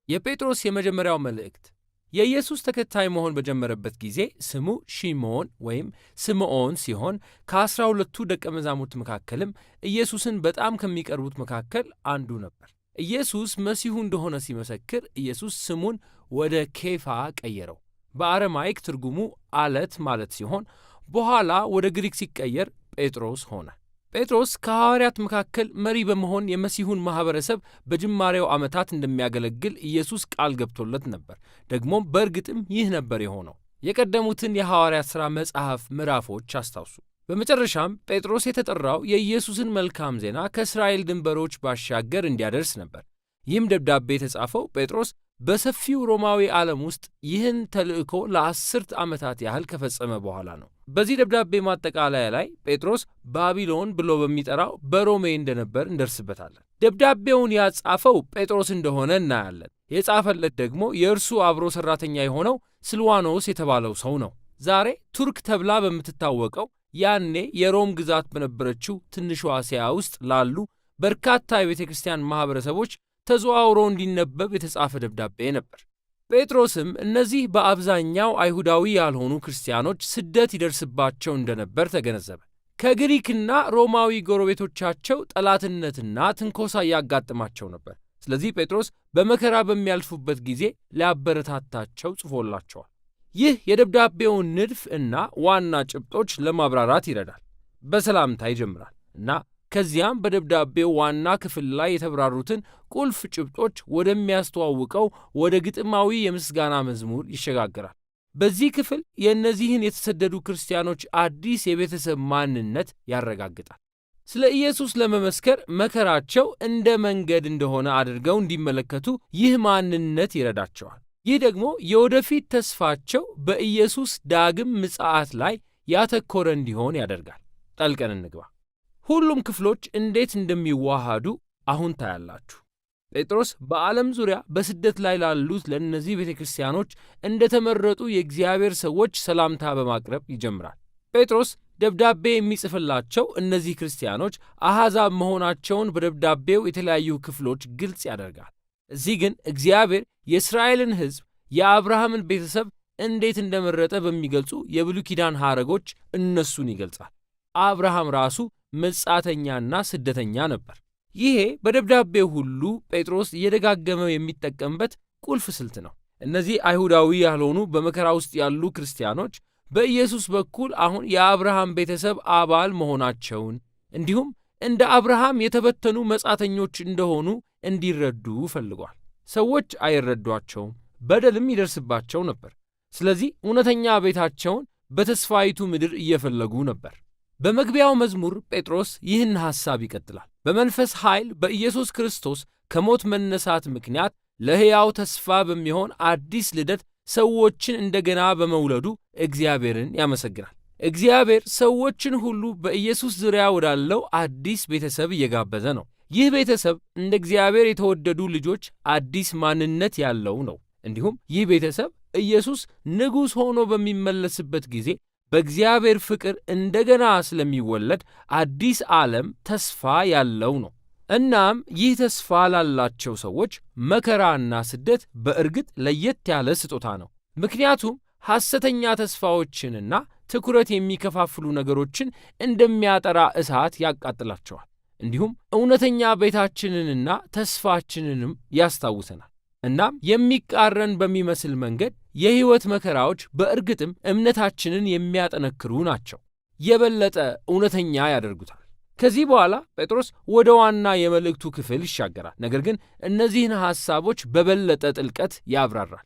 የጴጥሮስ የመጀመሪያው መልእክት የኢየሱስ ተከታይ መሆን በጀመረበት ጊዜ ስሙ ሺሞን ወይም ስምዖን ሲሆን ከ12ቱ ደቀ መዛሙርት መካከልም ኢየሱስን በጣም ከሚቀርቡት መካከል አንዱ ነበር። ኢየሱስ መሲሁ እንደሆነ ሲመሰክር ኢየሱስ ስሙን ወደ ኬፋ ቀየረው። በአረማይክ ትርጉሙ አለት ማለት ሲሆን በኋላ ወደ ግሪክ ሲቀየር ጴጥሮስ ሆነ። ጴጥሮስ ከሐዋርያት መካከል መሪ በመሆን የመሲሁን ማኅበረሰብ በጅማሬው ዓመታት እንደሚያገለግል ኢየሱስ ቃል ገብቶለት ነበር። ደግሞም በእርግጥም ይህ ነበር የሆነው። የቀደሙትን የሐዋርያት ሥራ መጽሐፍ ምዕራፎች አስታውሱ። በመጨረሻም ጴጥሮስ የተጠራው የኢየሱስን መልካም ዜና ከእስራኤል ድንበሮች ባሻገር እንዲያደርስ ነበር። ይህም ደብዳቤ የተጻፈው ጴጥሮስ በሰፊው ሮማዊ ዓለም ውስጥ ይህን ተልእኮ ለ10 ዓመታት ያህል ከፈጸመ በኋላ ነው። በዚህ ደብዳቤ ማጠቃለያ ላይ ጴጥሮስ ባቢሎን ብሎ በሚጠራው በሮሜ እንደነበር እንደርስበታለን። ደብዳቤውን ያጻፈው ጴጥሮስ እንደሆነ እናያለን። የጻፈለት ደግሞ የእርሱ አብሮ ሠራተኛ የሆነው ስልዋኖስ የተባለው ሰው ነው። ዛሬ ቱርክ ተብላ በምትታወቀው ያኔ የሮም ግዛት በነበረችው ትንሿ እስያ ውስጥ ላሉ በርካታ የቤተ ክርስቲያን ማኅበረሰቦች ተዘዋውሮ እንዲነበብ የተጻፈ ደብዳቤ ነበር። ጴጥሮስም እነዚህ በአብዛኛው አይሁዳዊ ያልሆኑ ክርስቲያኖች ስደት ይደርስባቸው እንደነበር ተገነዘበ። ከግሪክና ሮማዊ ጎረቤቶቻቸው ጠላትነትና ትንኮሳ ያጋጥማቸው ነበር። ስለዚህ ጴጥሮስ በመከራ በሚያልፉበት ጊዜ ሊያበረታታቸው ጽፎላቸዋል። ይህ የደብዳቤውን ንድፍ እና ዋና ጭብጦች ለማብራራት ይረዳል። በሰላምታ ይጀምራል እና ከዚያም በደብዳቤው ዋና ክፍል ላይ የተብራሩትን ቁልፍ ጭብጦች ወደሚያስተዋውቀው ወደ ግጥማዊ የምስጋና መዝሙር ይሸጋግራል። በዚህ ክፍል የእነዚህን የተሰደዱ ክርስቲያኖች አዲስ የቤተሰብ ማንነት ያረጋግጣል። ስለ ኢየሱስ ለመመስከር መከራቸው እንደ መንገድ እንደሆነ አድርገው እንዲመለከቱ ይህ ማንነት ይረዳቸዋል። ይህ ደግሞ የወደፊት ተስፋቸው በኢየሱስ ዳግም ምጽአት ላይ ያተኮረ እንዲሆን ያደርጋል። ጠልቀን እንግባ። ሁሉም ክፍሎች እንዴት እንደሚዋሃዱ አሁን ታያላችሁ። ጴጥሮስ በዓለም ዙሪያ በስደት ላይ ላሉት ለእነዚህ ቤተ ክርስቲያኖች እንደ ተመረጡ የእግዚአብሔር ሰዎች ሰላምታ በማቅረብ ይጀምራል። ጴጥሮስ ደብዳቤ የሚጽፍላቸው እነዚህ ክርስቲያኖች አሕዛብ መሆናቸውን በደብዳቤው የተለያዩ ክፍሎች ግልጽ ያደርጋል። እዚህ ግን እግዚአብሔር የእስራኤልን ሕዝብ የአብርሃምን ቤተሰብ እንዴት እንደመረጠ በሚገልጹ የብሉይ ኪዳን ሐረጎች እነሱን ይገልጻል። አብርሃም ራሱ መጻተኛና ስደተኛ ነበር። ይሄ በደብዳቤው ሁሉ ጴጥሮስ እየደጋገመ የሚጠቀምበት ቁልፍ ስልት ነው። እነዚህ አይሁዳዊ ያልሆኑ በመከራ ውስጥ ያሉ ክርስቲያኖች በኢየሱስ በኩል አሁን የአብርሃም ቤተሰብ አባል መሆናቸውን እንዲሁም እንደ አብርሃም የተበተኑ መጻተኞች እንደሆኑ እንዲረዱ ፈልጓል። ሰዎች አይረዷቸውም፣ በደልም ይደርስባቸው ነበር። ስለዚህ እውነተኛ ቤታቸውን በተስፋይቱ ምድር እየፈለጉ ነበር። በመግቢያው መዝሙር ጴጥሮስ ይህን ሐሳብ ይቀጥላል። በመንፈስ ኃይል በኢየሱስ ክርስቶስ ከሞት መነሳት ምክንያት ለሕያው ተስፋ በሚሆን አዲስ ልደት ሰዎችን እንደገና በመውለዱ እግዚአብሔርን ያመሰግናል። እግዚአብሔር ሰዎችን ሁሉ በኢየሱስ ዙሪያ ወዳለው አዲስ ቤተሰብ እየጋበዘ ነው። ይህ ቤተሰብ እንደ እግዚአብሔር የተወደዱ ልጆች አዲስ ማንነት ያለው ነው። እንዲሁም ይህ ቤተሰብ ኢየሱስ ንጉሥ ሆኖ በሚመለስበት ጊዜ በእግዚአብሔር ፍቅር እንደገና ስለሚወለድ አዲስ ዓለም ተስፋ ያለው ነው። እናም ይህ ተስፋ ላላቸው ሰዎች መከራና ስደት በእርግጥ ለየት ያለ ስጦታ ነው። ምክንያቱም ሐሰተኛ ተስፋዎችንና ትኩረት የሚከፋፍሉ ነገሮችን እንደሚያጠራ እሳት ያቃጥላቸዋል። እንዲሁም እውነተኛ ቤታችንንና ተስፋችንንም ያስታውሰናል። እናም የሚቃረን በሚመስል መንገድ የሕይወት መከራዎች በእርግጥም እምነታችንን የሚያጠነክሩ ናቸው፣ የበለጠ እውነተኛ ያደርጉታል። ከዚህ በኋላ ጴጥሮስ ወደ ዋና የመልእክቱ ክፍል ይሻገራል። ነገር ግን እነዚህን ሐሳቦች በበለጠ ጥልቀት ያብራራል።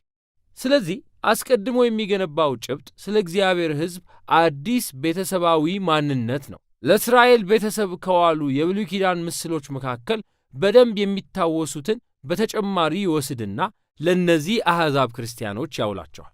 ስለዚህ አስቀድሞ የሚገነባው ጭብጥ ስለ እግዚአብሔር ሕዝብ አዲስ ቤተሰባዊ ማንነት ነው። ለእስራኤል ቤተሰብ ከዋሉ የብሉይ ኪዳን ምስሎች መካከል በደንብ የሚታወሱትን በተጨማሪ ይወስድና ለእነዚህ አሕዛብ ክርስቲያኖች ያውላቸዋል።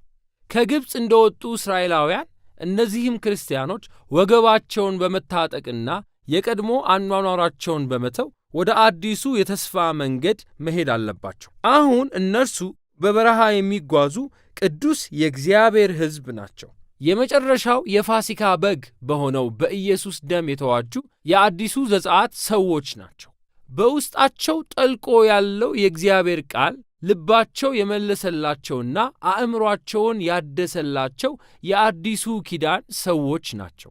ከግብፅ እንደወጡ እስራኤላውያን እነዚህም ክርስቲያኖች ወገባቸውን በመታጠቅና የቀድሞ አኗኗራቸውን በመተው ወደ አዲሱ የተስፋ መንገድ መሄድ አለባቸው። አሁን እነርሱ በበረሃ የሚጓዙ ቅዱስ የእግዚአብሔር ሕዝብ ናቸው። የመጨረሻው የፋሲካ በግ በሆነው በኢየሱስ ደም የተዋጁ የአዲሱ ዘጸአት ሰዎች ናቸው። በውስጣቸው ጠልቆ ያለው የእግዚአብሔር ቃል ልባቸው የመለሰላቸውና አእምሯቸውን ያደሰላቸው የአዲሱ ኪዳን ሰዎች ናቸው።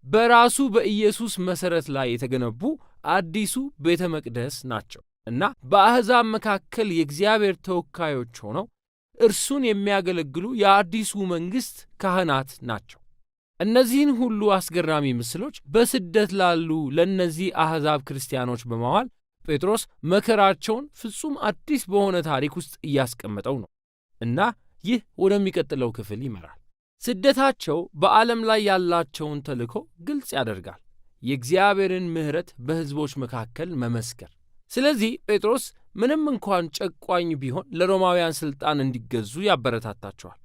በራሱ በኢየሱስ መሠረት ላይ የተገነቡ አዲሱ ቤተ መቅደስ ናቸው እና በአሕዛብ መካከል የእግዚአብሔር ተወካዮች ሆነው እርሱን የሚያገለግሉ የአዲሱ መንግሥት ካህናት ናቸው። እነዚህን ሁሉ አስገራሚ ምስሎች በስደት ላሉ ለእነዚህ አሕዛብ ክርስቲያኖች በማዋል ጴጥሮስ መከራቸውን ፍጹም አዲስ በሆነ ታሪክ ውስጥ እያስቀመጠው ነው እና ይህ ወደሚቀጥለው ክፍል ይመራል። ስደታቸው በዓለም ላይ ያላቸውን ተልእኮ ግልጽ ያደርጋል፤ የእግዚአብሔርን ምሕረት በሕዝቦች መካከል መመስከር። ስለዚህ ጴጥሮስ ምንም እንኳን ጨቋኝ ቢሆን ለሮማውያን ሥልጣን እንዲገዙ ያበረታታቸዋል።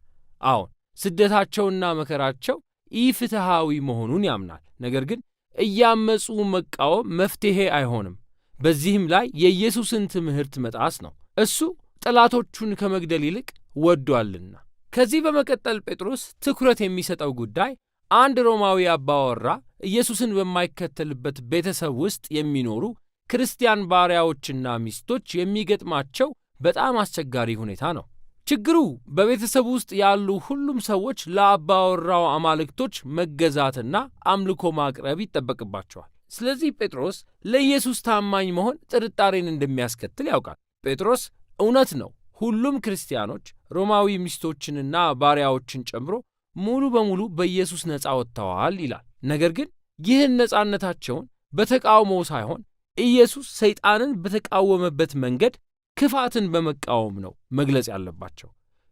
አዎን፣ ስደታቸውና መከራቸው ኢፍትሐዊ መሆኑን ያምናል። ነገር ግን እያመፁ መቃወም መፍትሔ አይሆንም። በዚህም ላይ የኢየሱስን ትምህርት መጣስ ነው። እሱ ጠላቶቹን ከመግደል ይልቅ ወዷልና። ከዚህ በመቀጠል ጴጥሮስ ትኩረት የሚሰጠው ጉዳይ አንድ ሮማዊ አባወራ ኢየሱስን በማይከተልበት ቤተሰብ ውስጥ የሚኖሩ ክርስቲያን ባሪያዎችና ሚስቶች የሚገጥማቸው በጣም አስቸጋሪ ሁኔታ ነው። ችግሩ በቤተሰብ ውስጥ ያሉ ሁሉም ሰዎች ለአባወራው አማልክቶች መገዛትና አምልኮ ማቅረብ ይጠበቅባቸዋል። ስለዚህ ጴጥሮስ ለኢየሱስ ታማኝ መሆን ጥርጣሬን እንደሚያስከትል ያውቃል። ጴጥሮስ እውነት ነው፣ ሁሉም ክርስቲያኖች ሮማዊ ሚስቶችንና ባሪያዎችን ጨምሮ ሙሉ በሙሉ በኢየሱስ ነፃ ወጥተዋል ይላል። ነገር ግን ይህን ነፃነታቸውን በተቃውሞ ሳይሆን ኢየሱስ ሰይጣንን በተቃወመበት መንገድ ክፋትን በመቃወም ነው መግለጽ ያለባቸው።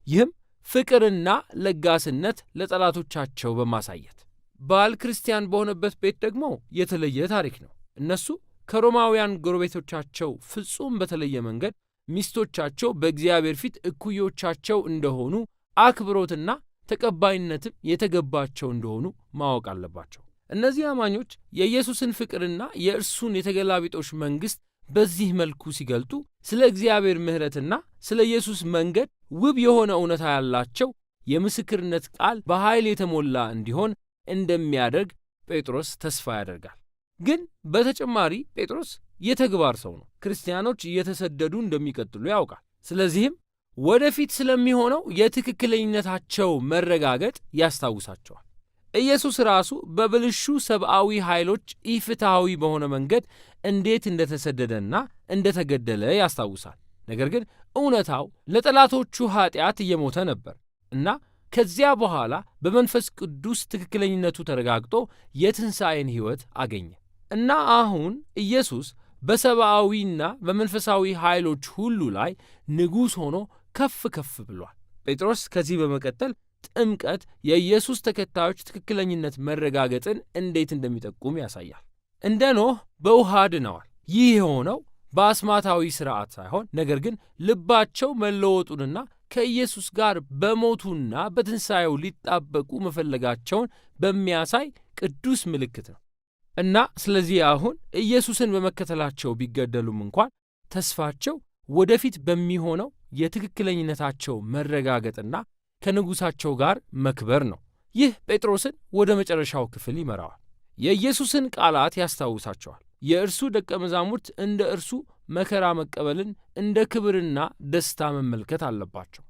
ይህም ፍቅርና ለጋስነት ለጠላቶቻቸው በማሳየት። ባል ክርስቲያን በሆነበት ቤት ደግሞ የተለየ ታሪክ ነው። እነሱ ከሮማውያን ጎረቤቶቻቸው ፍጹም በተለየ መንገድ ሚስቶቻቸው በእግዚአብሔር ፊት እኩዮቻቸው እንደሆኑ፣ አክብሮትና ተቀባይነትም የተገባቸው እንደሆኑ ማወቅ አለባቸው። እነዚህ አማኞች የኢየሱስን ፍቅርና የእርሱን የተገላቢጦሽ መንግሥት በዚህ መልኩ ሲገልጡ ስለ እግዚአብሔር ምሕረትና ስለ ኢየሱስ መንገድ ውብ የሆነ እውነታ ያላቸው የምስክርነት ቃል በኃይል የተሞላ እንዲሆን እንደሚያደርግ ጴጥሮስ ተስፋ ያደርጋል። ግን በተጨማሪ ጴጥሮስ የተግባር ሰው ነው። ክርስቲያኖች እየተሰደዱ እንደሚቀጥሉ ያውቃል። ስለዚህም ወደፊት ስለሚሆነው የትክክለኝነታቸው መረጋገጥ ያስታውሳቸዋል። ኢየሱስ ራሱ በብልሹ ሰብአዊ ኃይሎች ኢፍትሐዊ በሆነ መንገድ እንዴት እንደተሰደደና እንደተገደለ ያስታውሳል። ነገር ግን እውነታው ለጠላቶቹ ኃጢአት እየሞተ ነበር እና ከዚያ በኋላ በመንፈስ ቅዱስ ትክክለኝነቱ ተረጋግጦ የትንሣኤን ሕይወት አገኘ እና አሁን ኢየሱስ በሰብአዊና በመንፈሳዊ ኃይሎች ሁሉ ላይ ንጉሥ ሆኖ ከፍ ከፍ ብሏል። ጴጥሮስ ከዚህ በመቀጠል ጥምቀት የኢየሱስ ተከታዮች ትክክለኝነት መረጋገጥን እንዴት እንደሚጠቁም ያሳያል። እንደ ኖህ በውሃ ድነዋል። ይህ የሆነው በአስማታዊ ሥርዓት ሳይሆን ነገር ግን ልባቸው መለወጡንና ከኢየሱስ ጋር በሞቱና በትንሣኤው ሊጣበቁ መፈለጋቸውን በሚያሳይ ቅዱስ ምልክት ነው። እና ስለዚህ አሁን ኢየሱስን በመከተላቸው ቢገደሉም እንኳን ተስፋቸው ወደፊት በሚሆነው የትክክለኝነታቸው መረጋገጥና ከንጉሣቸው ጋር መክበር ነው። ይህ ጴጥሮስን ወደ መጨረሻው ክፍል ይመራዋል። የኢየሱስን ቃላት ያስታውሳቸዋል። የእርሱ ደቀ መዛሙርት እንደ እርሱ መከራ መቀበልን እንደ ክብርና ደስታ መመልከት አለባቸው።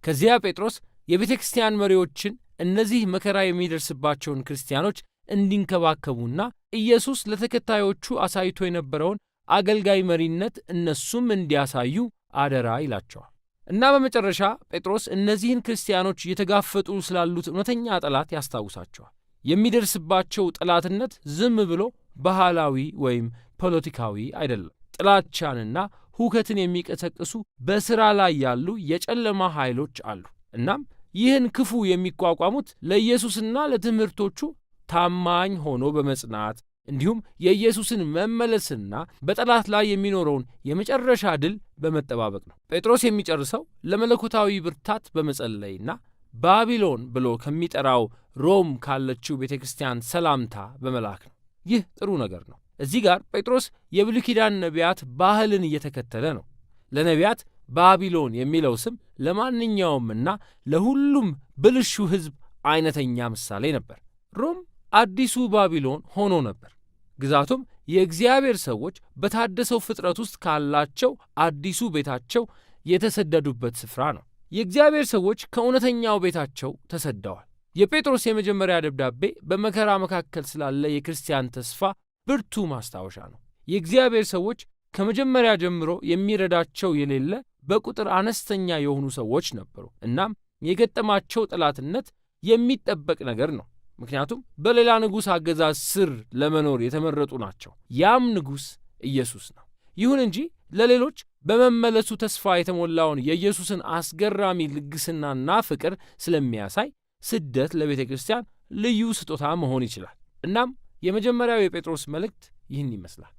ከዚያ ጴጥሮስ የቤተ ክርስቲያን መሪዎችን እነዚህ መከራ የሚደርስባቸውን ክርስቲያኖች እንዲንከባከቡና ኢየሱስ ለተከታዮቹ አሳይቶ የነበረውን አገልጋይ መሪነት እነሱም እንዲያሳዩ አደራ ይላቸዋል። እና በመጨረሻ ጴጥሮስ እነዚህን ክርስቲያኖች እየተጋፈጡ ስላሉት እውነተኛ ጠላት ያስታውሳቸዋል። የሚደርስባቸው ጠላትነት ዝም ብሎ ባህላዊ ወይም ፖለቲካዊ አይደለም። ጥላቻንና ሁከትን የሚቀሰቅሱ በሥራ ላይ ያሉ የጨለማ ኃይሎች አሉ። እናም ይህን ክፉ የሚቋቋሙት ለኢየሱስና ለትምህርቶቹ ታማኝ ሆኖ በመጽናት እንዲሁም የኢየሱስን መመለስና በጠላት ላይ የሚኖረውን የመጨረሻ ድል በመጠባበቅ ነው። ጴጥሮስ የሚጨርሰው ለመለኮታዊ ብርታት በመጸለይና ባቢሎን ብሎ ከሚጠራው ሮም ካለችው ቤተ ክርስቲያን ሰላምታ በመላክ ነው። ይህ ጥሩ ነገር ነው። እዚህ ጋር ጴጥሮስ የብሉይ ኪዳን ነቢያት ባህልን እየተከተለ ነው። ለነቢያት ባቢሎን የሚለው ስም ለማንኛውምና ለሁሉም ብልሹ ሕዝብ አይነተኛ ምሳሌ ነበር። ሮም አዲሱ ባቢሎን ሆኖ ነበር። ግዛቱም የእግዚአብሔር ሰዎች በታደሰው ፍጥረት ውስጥ ካላቸው አዲሱ ቤታቸው የተሰደዱበት ስፍራ ነው። የእግዚአብሔር ሰዎች ከእውነተኛው ቤታቸው ተሰደዋል። የጴጥሮስ የመጀመሪያ ደብዳቤ በመከራ መካከል ስላለ የክርስቲያን ተስፋ ብርቱ ማስታወሻ ነው። የእግዚአብሔር ሰዎች ከመጀመሪያ ጀምሮ የሚረዳቸው የሌለ በቁጥር አነስተኛ የሆኑ ሰዎች ነበሩ። እናም የገጠማቸው ጠላትነት የሚጠበቅ ነገር ነው። ምክንያቱም በሌላ ንጉሥ አገዛዝ ስር ለመኖር የተመረጡ ናቸው። ያም ንጉሥ ኢየሱስ ነው። ይሁን እንጂ ለሌሎች በመመለሱ ተስፋ የተሞላውን የኢየሱስን አስገራሚ ልግስናና ፍቅር ስለሚያሳይ ስደት ለቤተ ክርስቲያን ልዩ ስጦታ መሆን ይችላል። እናም የመጀመሪያው የጴጥሮስ መልእክት ይህን ይመስላል።